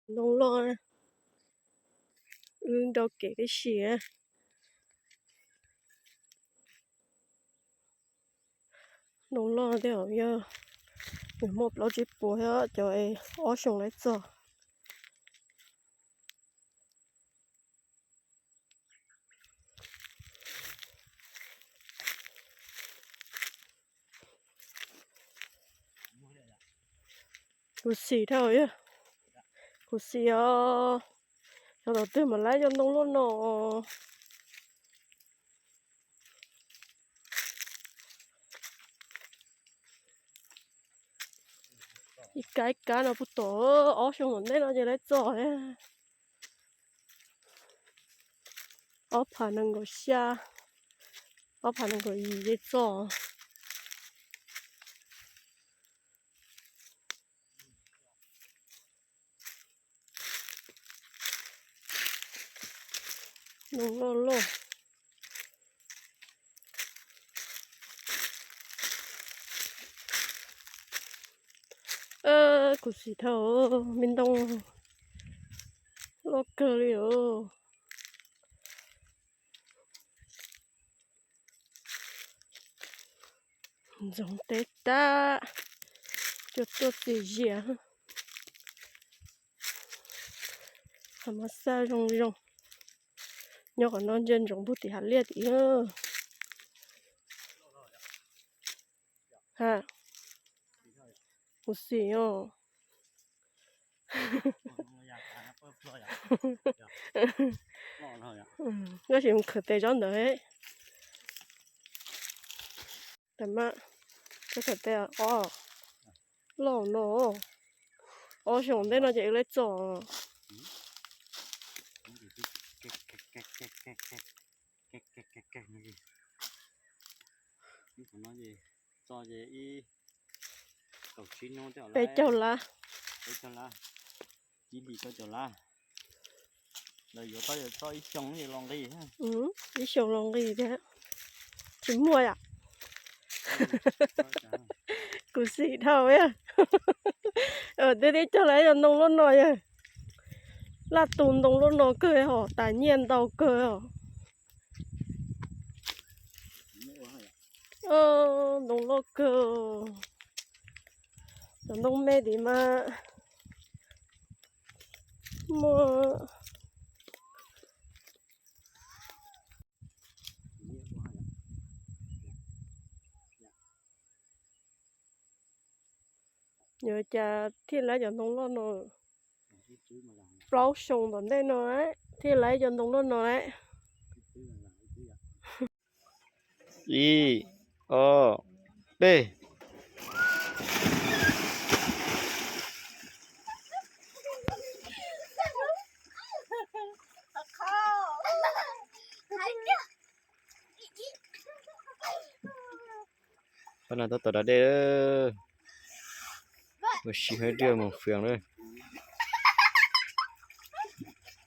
Ntoo loj, wb nrau kev tib si. Ntoo loj tej zaum yog nws muaj plaub tsib puas thiab, cov ob xyoos lawv txog. Khuv xim dhau, khuv xim os. Xyov thaum twg mam laib cov ntoo loj no. Ib kab ib kab no puag tom, ob xyoo tom ntej no ces lawv txog. Ob phav nees nkaum xya, ob phav nees nkaum yim ces txog. Ntoo loj loj. Khuv xim dhau, me ntoo loj kawg li os. Ntxoov teb tab, cua tuaj txias zias. Hav mab xaj zoo zoo. Nyob qhov no ntsia ntsoov puag tim hav liaj tim. Ha, khuv xim os. Koj sim mus khawm tes tsob ntawd. Koj khawm tes os. Loj no, ob xyoos ntej no ces wb laib txog. Peb caug lab. Ib xyoos los nqis. Ib xyoos los nqis thiab. Tsis muaj yom. Khuv xim dhau. Twb tib caug lab cov ntoo loj no yog. Laj tus ntoo loj no kawg hos tas nyiaj ntau kawg os. Ntoo loj kawg. Cov ntoo me tid mas muaj. Yuav cas thiaj laib cov ntoo loj no? Plaub xyoo tom ntej no thiaj laib cov ntoo loj no lawm. Ib, ob, peb. Pab no tab tom da dej. Ua si hab dej mus fias lawm.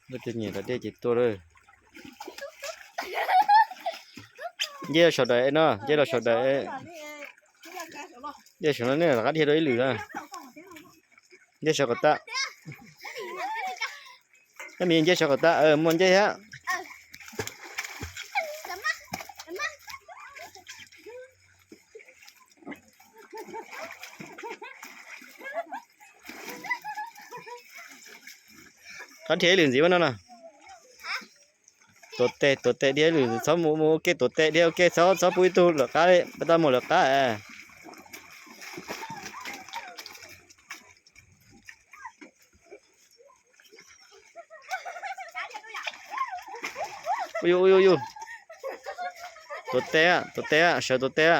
Leej twg nyiam da dej ces tuaj lawm. Nce los saum daim no, nce los saum daim. Nce saum no nej rov qab dhia rau ib lwm na. Nce saum kom tag. Koj me nce saum kom tag, muaj nce thiab. Qab dhia ib lwm ntxiv no na. Tuav tes, tuav tes dhia ib lwm, txhob mus, mus ua ke, tuav tes dhia ua ke, txhob, txhob pub ib tug lawm qab li, pab tau mus lawm qab. Ua yus, ua yus, yus. Tuav tes, tuav tes, sawv tuav tes.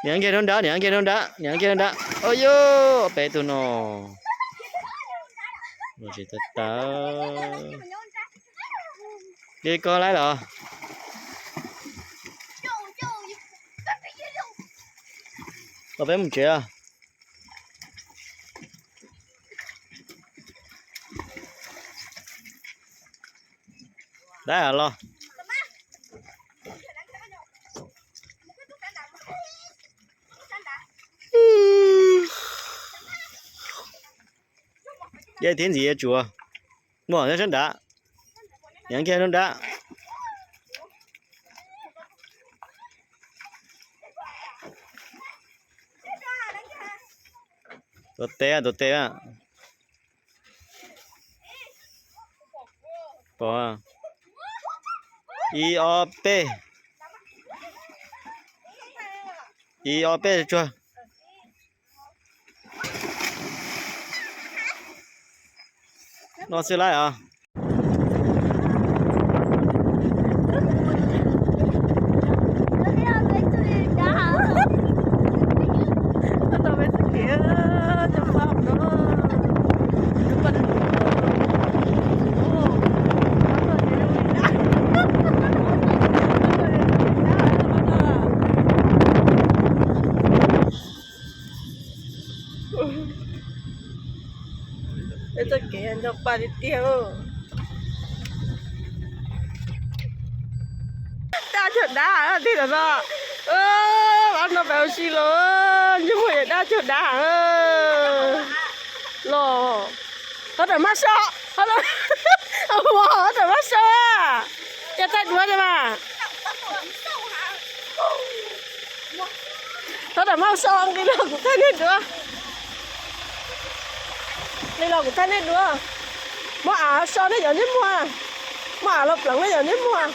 Niam nkiag rau nrad, niam nkiag rau nrad, niam nkiag rau nrad. Ua yus, peb tug no. Tsis tau tau. Dej koj laib los? Los peb mus tsev. Laib los. Yaj thiab ntxiv yuav tsuav. Muaj nyob sab nrad. Nyob kiag nram nrad. Tuav tes, tuav tes. Pom, ib ob peb. Ib ob peb tsuag. No xwb lawm os. Peb txoj kev nco pa tiag tiag. Daj cuag dab tiag los no. Vaj no peb ua si los, ntsej muag daj cuag dab los. Thov rawm maj so, thov rawm maj so, cas thaij duav li mas. Thov rawm maj so, nqis los kuv thaij nej duav. Nqis los kuv thaij nej duav. Muab av so nej cov ntsej muag. Muab av los pleev nej cov ntsej muag.